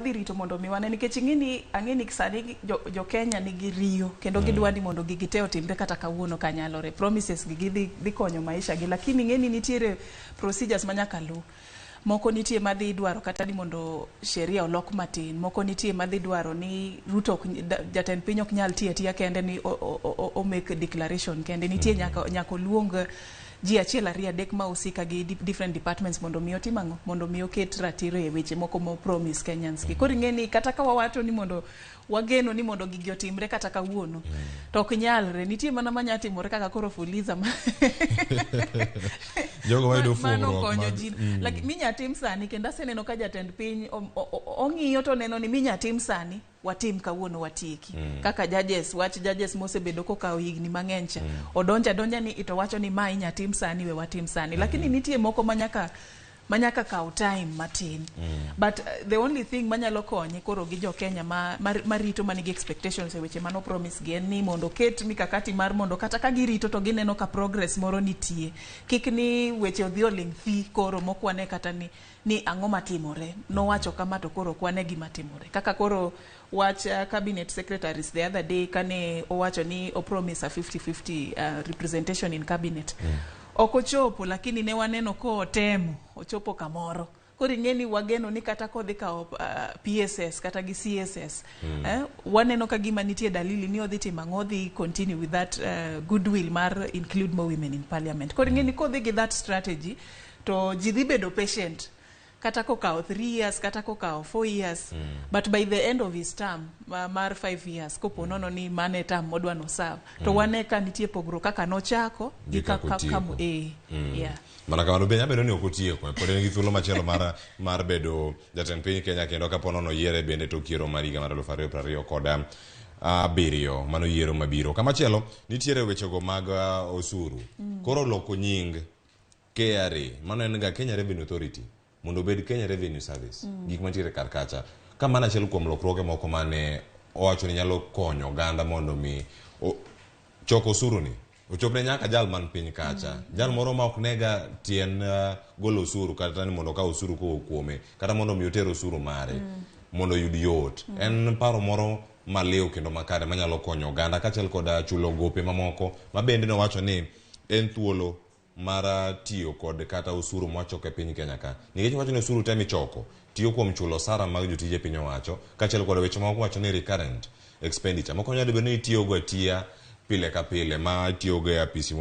Dhi rito mondo mi wane nikech ing'e ni ang'e ni sani jo, jo Kenya nigi riyo kendo gidwa ni mondo gigi te otimre kata kawuono kanyalore. Promises gi gidhi dhi konyo maisha gi, lakini ing'e ni nitiere procedures ma nyaka lu. Moko nitie madhi dwaro kata ni mondo sheria olok matin, moko nitie madhi dwaro ni Ruto ok, jatend piny ok nyal tiyo atiya kende ni o make declaration kende. Nitie nyaka oluong ji achiel, ariyo, adek ma husika gi different departments mondo mi otim ang'o, mondo mi oket ratiro e weche moko mo promise Kenyans gi. Koro ing'e ni kata ka wawacho ni mondo wageno ni mondo gigi otimre kata kawuono, to ok nyalre. Nitie mana manya timore kaka koro Fuliza ma jogo mayudo mano fuong'ruok konyo mag ji. Like, minya tim sani kendo aseneno ka jatend piny ong'iyo to oneno ni minya tim sani, watim kawuono, watieki. Kaka judges, wach judges mosebedo kokawo higni mang'eny cha, odonjo adonja ni to wacho ni ma inya tim sani, we watim sani. Lakini nitie moko manyaka kaw time matin. But the only thing manyalo konye koro gi jo Kenya ma marito manigi expectations e weche mano promise gi en ni mondo oket mikakati mar mondo kata ka girito to gineno ka progress moro nitie, kik ni weche odhi oling' thi koro mokwane kata ni ang'o matimore. Nowacho kama to koro ok wane gima timore. Kaka koro wach cabinet secretaries the other day, kane owacho ni o promise a 50-50 representation in cabinet, ok ochopo, lakini ne waneno kotemo ochopo kamoro. Koro ing'e ni wageno ni kata kodhi kawo PSS kata gi CSS, waneno ka gima nitie dalili ni odhi timo ang'o, odhi continue with that goodwill mar include more women in parliament. Koro ing'e ni kodhi gi that strategy to ji dhi bedo patient kata kokawo 3 years, kata kokawo 4 years, but by the end of his term mar 5 years, kopo nono ni mane term modwa no serve, to wane ka nitie pogruok kaka nochako gi gi kaka otieko. Yeah. Mana kamano be nyabedo ni ok otieko, pod en gi thuolo machielo mar bedo jatend piny Kenya kendo kapo nono yiere bende tok yiero mar higa mar 2027, mano yiero mabiro. Kamachielo nitiere wechego mag osuru. Koro loko nying KRA, mano en ga Kenya Revenue Authority, mondo obed Kenya Revenue Service. Gik mantiere kar kacha ka mano achiel kuom lokruoge moko mane owacho ni nyalo konyo oganda mondo mi choko osuru ni ochopne nyaka jal man piny kacha, jal moro ma ok nega tien golo osuru, kata ni mondo okaw osuru kowuok kuome, kata mondo mi oter osuru mare mondo oyud yot. En paro moro maliw kendo makare manyalo konyo oganda, kaachiel kod chulo gope mamoko ma bende nowacho ni en thuolo mar tiyo kod kata osuru mwachoko e piny Kenya ka, nikech wacho ni osuru te michoko tiyo kuom chulo osara mag jotije piny owacho, kaachiel kod weche moko wacho ni recurrent expenditure moko nyalo bedo ni itiyogo atiya pile ka pile ma itiyogo e apisi.